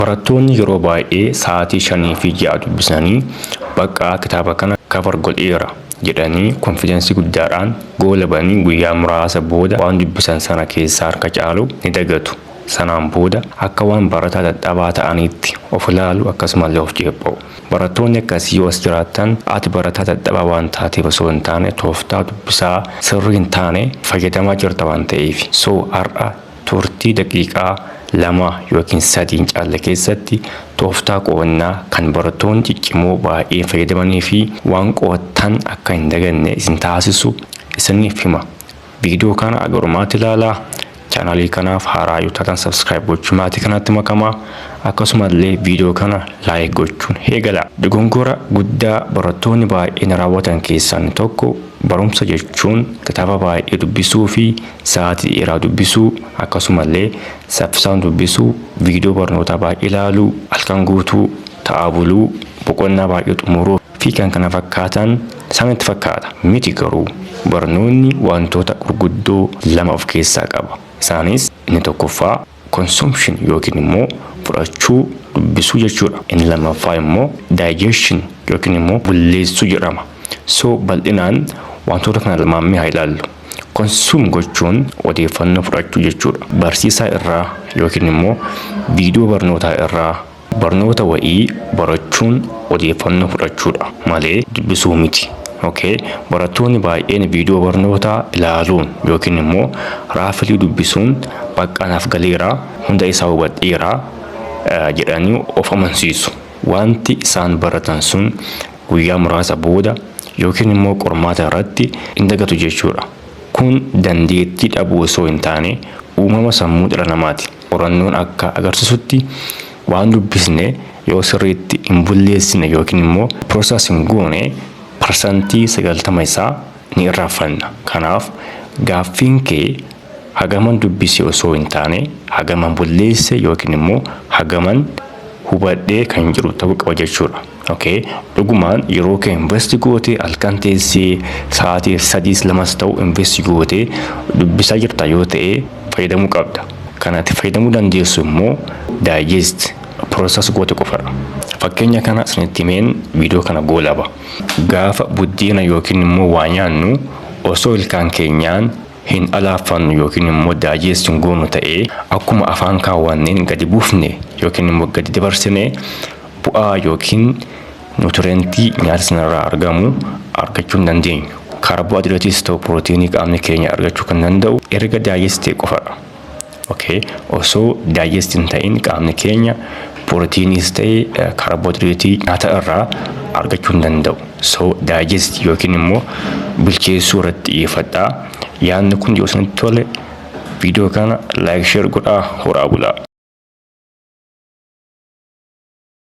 Barattoonni yeroo baay'ee sa'aatii 5 fi 6 dubbisanii "Bakka kitaaba kana cover godheera" jedhanii confidence guddaadhaan goolabanii, guyyaa muraasa booda waan dubbisan sana keessaa harka caalu ni dagatu. Sanaan booda akka waan barataa dadhabaa ta'aniitti of ilaalu, akkasumallee of ceepha'u. Barattoonni akkasii yoo as jiraattan, ati barataa dadhabaa waan taateef osoo hin taane, tooftaa dubbisaa sirrii hin taane fayyadamaa jirta waan ta'eef. So har'a turtii daqiiqaa 2 yookiin 3 hin caalle keessatti tooftaa qo'annaa kan barattoonni ciccimoo baay'ee fayyadamanii fi waan qo'attan akka hin daganne isin taasisu isiniif hima. Viidiyoo kana agarumaatti ilaalaa. Chaanaalii kanaaf haaraa yoo taatan, subscribe gochuun maatii kanatti makamaa, akkasumallee viidiyoo kana like gochuun eegala. Dogongora guddaa barattoonni baay'een raawwatan keessaa inni tokko, barumsa jechuun kitaaba baay'ee dubbisuu fi sa'aatii dheeraa dubbisuu, akkasumallee saffisaan dubbisuu, viidiyoo barnootaa baay'ee ilaaluu, halkan guutuu ta'aa buluu, boqonnaa baay'ee xumuruu fi kan kana fakkaatan isaanitti fakkaata. Miti garuu, barnoonni wantoota gurguddoo lama of keessaa qaba. Isaanis inni tokkoffaa consumption yookiin immoo fudhachuu, dubbisuu jechuudha. Inni lammaffaa immoo digestion yookiin immoo bulleessuu jedhama. So bal'inaan wantoota kana lamaan mee haa ilaallu. Consume gochuun odeeffannoo fudhachuu jechuudha. Barsiisaa irraa yookiin immoo viidiyoo barnootaa irraa barnoota wayii barachuun odeeffannoo fudhachuudha malee dubbisuu miti. Okay. Barattoonni baay'een viidiyoo barnootaa ilaaluun yookiin immoo raafilii dubbisuun "Bakka naaf galeera, hunda isaa hubadheera" jedhanii of amansiisu. Wanti isaan baratan sun guyyaa muraasa booda yookiin immoo qormaata irratti hin dagatu jechuudha. Kun dandeettii dhabuu osoo hin taane, uumama sammuu dhala namaati. Qorannoon akka agarsiisutti, waan dubbisne yoo sirriitti hin bulleessine yookiin immoo process hin goone, 90% isaa ni irraanfanna. Kanaaf gaaffiin kee hagaman dubbise osoo hin taane, hagaman bulleesse yookiin immoo hagaman hubadhee kan jedhu ta'uu qaba jechuudha. Okay. Dhugumaan yeroo kee invest gootee, halkan teessee sa'aatii 3s 2s ta'u invest gootee dubbisaa jirta yoo ta'e, fayyadamuu qabda. Kanatti fayyadamuu dandeessu immoo digest, process goote qofadha. Fakkeenya kana isinitti himeen viidiyoo kana goolaba. Gaafa buddeena yookiin immoo waa nyaannu, osoo ilkaan keenyaan hin alaaffannu yookiin immoo digest hin goonu ta'ee, akkuma afaan kaawwanneen gadi buufne yookiin immoo gadi dabarsine, bu'aa yookiin nutrientii nyaata sanarraa argamu argachuu hin dandeenyu. Kaarboohayidireetiis ta'u pirootiinii qaamni keenya argachuu kan danda'u erga digest ta'e qofadha. Okay. Osoo digest hin ta'in qaamni keenya pirootiiniis ta'e kaarboohayidireetii nyaata irraa argachuu hin danda'u. So digest yookiin immoo bilcheessuu irratti xiyyeeffadhaa. Yaadni kun yoo isinitti tole, viidiyoo kana like, share godhaa, horaa bulaa.